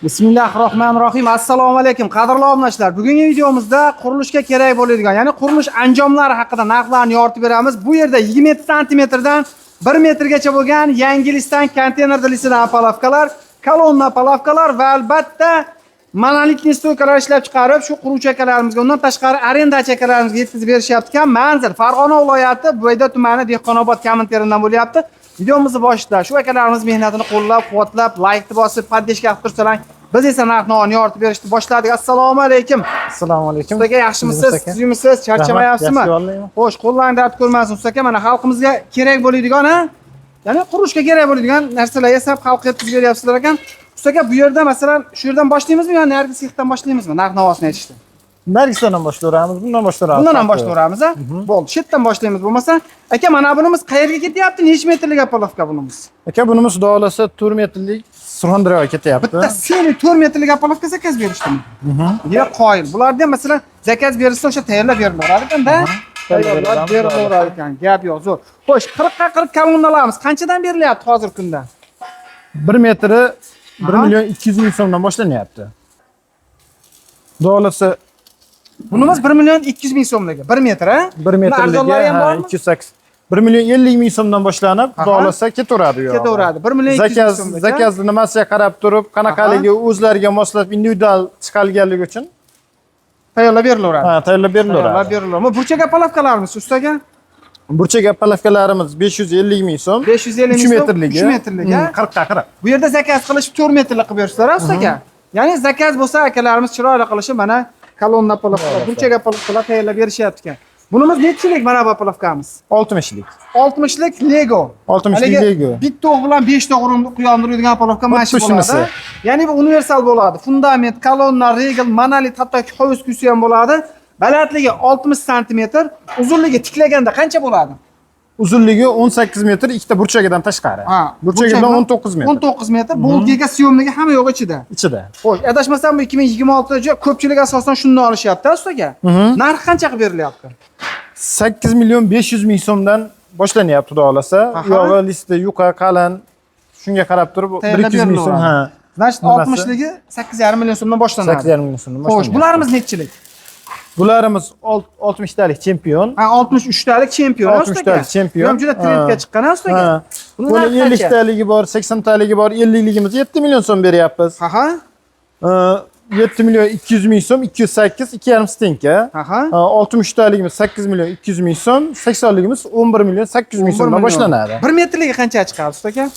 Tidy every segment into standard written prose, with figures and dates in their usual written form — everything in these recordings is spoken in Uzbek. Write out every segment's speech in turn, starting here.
Bismillahirrohmanirrohim. Assalomu alaykum, qadrli obunachilar. Bugungi videomizda qurilishga kerak bo'ladigan, ya'ni qurilish anjomlari haqida narxlarni yoritib beramiz. Bu yerda 27 santimetrdan 1 metrgacha bo'lgan yangi listdan, konteynerda listidan опалубка lar, kolonna опалубка lar va albatta монолитный стойка lar ishlab chiqarib, shu quruvchi akalarimizga, undan tashqari arendachi akalarimizga yetkazib berishyapti ekan. Manzil Farg'ona viloyati, Buvayda tumani, Dehqonobod Kominternidan bo'lyapti. Videomizni boshida shu akalarimiz mehnatini qo'llab-quvvatlab, laykni bosib, поддержка qilib tursalar, biz esa narx-navoni yoritib berishni boshladik. Assalomu alaykum. Assalomu alaykum. Usta aka, yaxshimisiz? Aka. Tuzukmisiz? Charchamayapsizmi? Rahmat, yaxshi yo'llayman. Xo'sh, qo'llang dard ko'rmasin, usta aka. Mana xalqimizga kerak bo'ladigan, ha? Ya'ni qurilishga kerak bo'ladigan narsalar yasab xalqqa yetkazib beryapsizlar ekan. Usta aka, bu yerda, masalan, shu yerdan boshlaymizmi yo narigi sexdan boshlaymizmi narx-navosini aytishni? Nargisidan ham boshlayveramiz, bundan boshlayveramiz. Bundan ham boshlayveramiz, a? Bo'ldi, shu yerdan boshlaymiz bo'lmasa. Aka, mana bunimiz qayerga ketyapti? Necha metrlik опалубка bunimiz? Aka, bunimiz xudo xohlasa 4 metrlik Surxondaryoga ketyapti. Bitta seni 4 metrlik опалубка заказ berishdimi? Yo'q, qoyil. Bularni ham, masalan, заказ berilsa, o'sha tayyorlab berilaveradi ekanda. Tayyorlab berilaveradi ekan. Gap yo'q, zo'r. Xo'sh, 40 ga 40 kolonnalarimiz qanchadan berilyapti hozirgi kunda? 1 metri 1 million 200 ming so'mdan boshlanyapti. Xudo xohlasa Bunimiz 1 million 200 ming so'mligi. 1 metr, a? 1 metrligi Arzonlari ham ha, bormi? 208 1 million 50 ming so'mdan boshlanib, xudo xohlasa ketaveradi u yog'i. Ketaveradi. 1 million 200 ming Заказ so'mlik. Заказ ni nimasiga qarab turib, qanaqaligi o'zlariga moslab individual chiqarganligi uchun Tayyorlab berilaveradi. Ha, tayyorlab Tayyorlab berilaveradi. berilaveradi. Bu burchak опалубка larimiz, ustaga? Burchak опалубка larimiz 550 ming so'm. 550 ming 3 so'm, metrligi. 3 metrligi, ha? 40 ga 40. Bu yerda заказ qilishib 4 metrlik qilib berishlar, ustaga. Ya'ni заказ bo'lsa, akalarimiz chiroyli qilishib, mana kolonna опалубка lar, burchak опалубка lar tayyorlab berishyapti ekan. Bunimiz nechilik mana bu опалубка miz? 60lik. 60lik Lego. 60lik Haligi Lego. bitta o'q bilan 5 ta quyondiradigan опалубка mana shu Xuddi bo'ladi. shunisi. Ya'ni bu universal bo'ladi. Fundament, kolonna, regl, monolit, hattoki hovuz kuysi ham bo'ladi. Balandligi 60 santimetr, uzunligi tiklaganda qancha bo'ladi? Uzunligi 18 metr, ikkita burchagidan tashqari. Ha, burchagi bilan 19 metr. 19 metr, boltga съём ligi, hamma yo'q ichida. Ichida. Xo'sh, adashmasam, bu 2026 juda ko'pchilik asosan shundan olishyapti, ustaga. Narxi qancha qilib berilyapti? 8 million 500 ming so'mdan boshlanyapti, xudo xohlasa. Uyog'i listi yuqa, qalin. Shunga qarab turib Tayyorlab 1-200 ming so'm, berilaveradi. ha. Значит, Nimasi? 60ligi 8,5 million so'mdan boshlanadi. 8,5 million so'mdan Xo'sh, boshlanyapti. bularimiz nechilik? Bularimiz 60 talik Chempion. Ha, 63 talik Chempion. 63 talik Chempion. Bu ham juda trendga chiqqan, ha, ustaga. Ha. Buni Buni narxi 50 qancha? taligi bor, 80 taligi bor, 50 ligimiz 7 million so'm beryapmiz. 7 million 200 ming so'm, 208, 2,5 стенка. 63 taligimiz 8 million 200 ming so'm, 80 ligimiz 11 million 800 ming so'mdan boshlanadi. 1 metrligi qancha chiqadi, usta?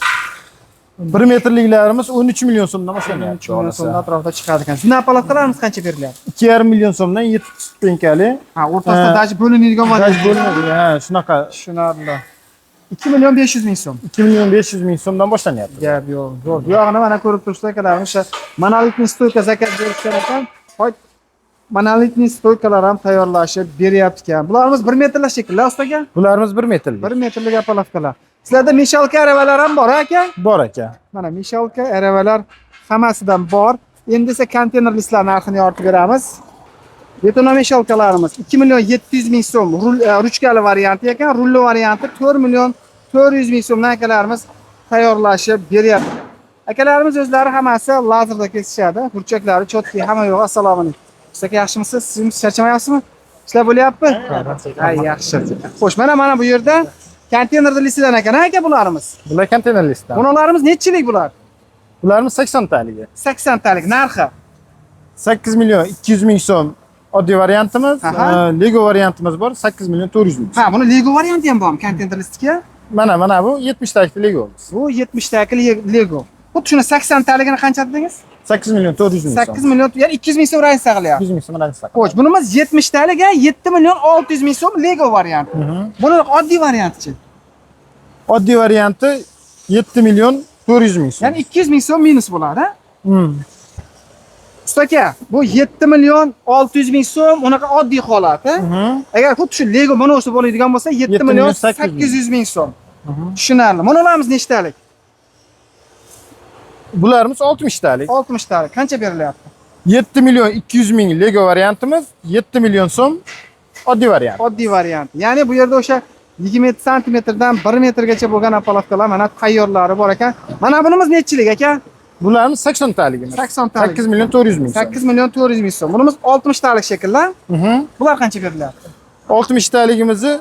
1 metrliklarimiz 13 million so'mdan boshlanyapti. 3 million so'mdan atrofida chiqadi ekan. Shundan опалубка larimiz qancha berilyapti? 2,5 million so'mdan 7 стенка li. Ha, o'rtasida даже bo'linadigan Даже variant. bo'linadi, ha, shunaqa. Tushunarli. 2 million 500 ming so'm. 2 million 500 ming so'mdan boshlanyapti. Gap yo'q, zo'r. Bu yog'ini mana ko'rib turibsiz, akalar, o'sha монолитный стойка заказ berishgan ekan. Hoy, монолитный стойка lar ham tayyorlashib beryapti ekan. Bularimiz 1 metrlar shekilli, ustaga? Bularimiz 1 metrlik. 1 metrlik опалубка lar. Sizlarda мешалка aravalar ham bor, aka? Bor, aka. Mana мешалка aravalar hammasidan bor. Endi esa konteyner listlar narxini yoritib beramiz. Бетономешалка larimiz 2 million 700 ming so'm rul, ruchkali varianti ekan, rulli varianti 4 million 400 ming so'mdan akalarimiz tayyorlashib beryapti. Akalarimiz o'zlari hammasi lazerda kesishadi. Burchaklari чёткий, hamma yo'q. Assalomu alaykum. Usta, yaxshimisiz? Siz charchamayapsizmi? Ishlar bo'lyapti? Ha, yaxshi. Xo'sh, mana bu yerda konteynerda listidan ekan, ha, aka, bularimiz. Bular konteyner listdan. Bularimiz nechilik bular? Bularimiz 80 taligi. 80 talik narxi. 8 million 200 ming so'm oddiy variantimiz, Lego variantimiz bor, 8 million 400 ming. Ha, buni Lego varianti ham bormi konteyner listga? Mana bu 70 talikli Legomiz. Bu 70 talik Lego. Xuddi shuni 80 taligini qancha dedingiz? 8 million 400 ming so'm. 8 million, ya'ni 200 ming so'm разница qilyapti. 200 ming so'm разница. Xo'sh, bunimiz 70 talik, 7 million 600 ming so'm Lego varianti. Buni oddiy variantichi? Oddiy varianti 7 million 400 ming so'm. Ya'ni 200 ming so'm minus bo'ladi, ha? Hmm. Usta aka, bu 7 million 600 ming so'm unaqa oddiy holati. Agar xuddi shu Lego monosi bo'ladigan bo'lsa, 7 7 million million 800 800 ming so'm. Tushunarli. Monolarimiz nechtalik? Bularimiz 60 talik. 60 talik. Qancha berilyapti? 7 million 200 ming Lego variantimiz, 7 million so'm oddiy variant. Oddiy variant. Ya'ni bu yerda o'sha 27 santimetrdan 1 metrgacha bo'lgan опалубка lar mana tayyorlari bor ekan. Mana bunimiz nechilik, aka? Bularimiz 80 taligimiz. 80 talik. 8 million 400 ming so'm. 8 million 400 ming so'm. Bunimiz 60 talik shekilli. Bular qancha berilyapti? 60 taligimizni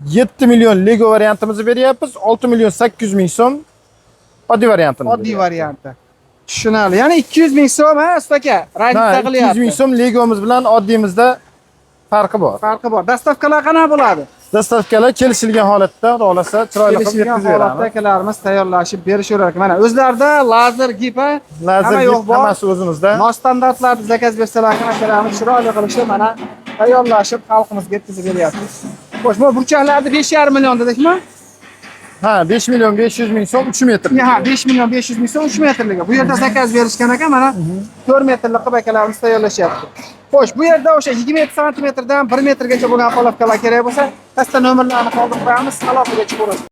7 million Lego variantimizni beryapmiz. 6 million 800 ming so'm oddiy variantini. Oddiy varianti. Tushunarli. Ya'ni 200 ming so'm, ha, usta aka, разница Ha, 200 ming qilyapti. so'm Legomiz bilan oddiymizda farqi bor. Farqi bor. Доставка lar qanaqa bo'ladi? Доставка lar kelishilgan holatda, xudo xohlasa, chiroyli qilib Kelishilgan yetkazib holatda beramiz. akalarimiz tayyorlashib berishaverar ekan. Mana o'zlarida lazer gip, ha, Lazer hamma yo'q gip bor. hammasi o'zimizda. Nostandartlarni заказ bersalar ham akalarimiz chiroyli qilishib, mana tayyorlashib xalqimizga yetkazib beryapti. Xo'sh, bu burchaklarni 5,5 million dedikmi? Ha, 5 million 500 ming so'm 3 metr. Ha, 5 million 500 ming so'm 3 metrligi. Bu yerda заказ berishgan ekan, mana 4 metrlik qilib akalarimiz tayyorlashyapti. Xo'sh, bu yerda o'sha 27 santimetrdan 1 metrgacha bo'lgan опалубка lar kerak bo'lsa, pastda nomerlarni qoldirib qo'yamiz, aloqaga chiqaverasiz.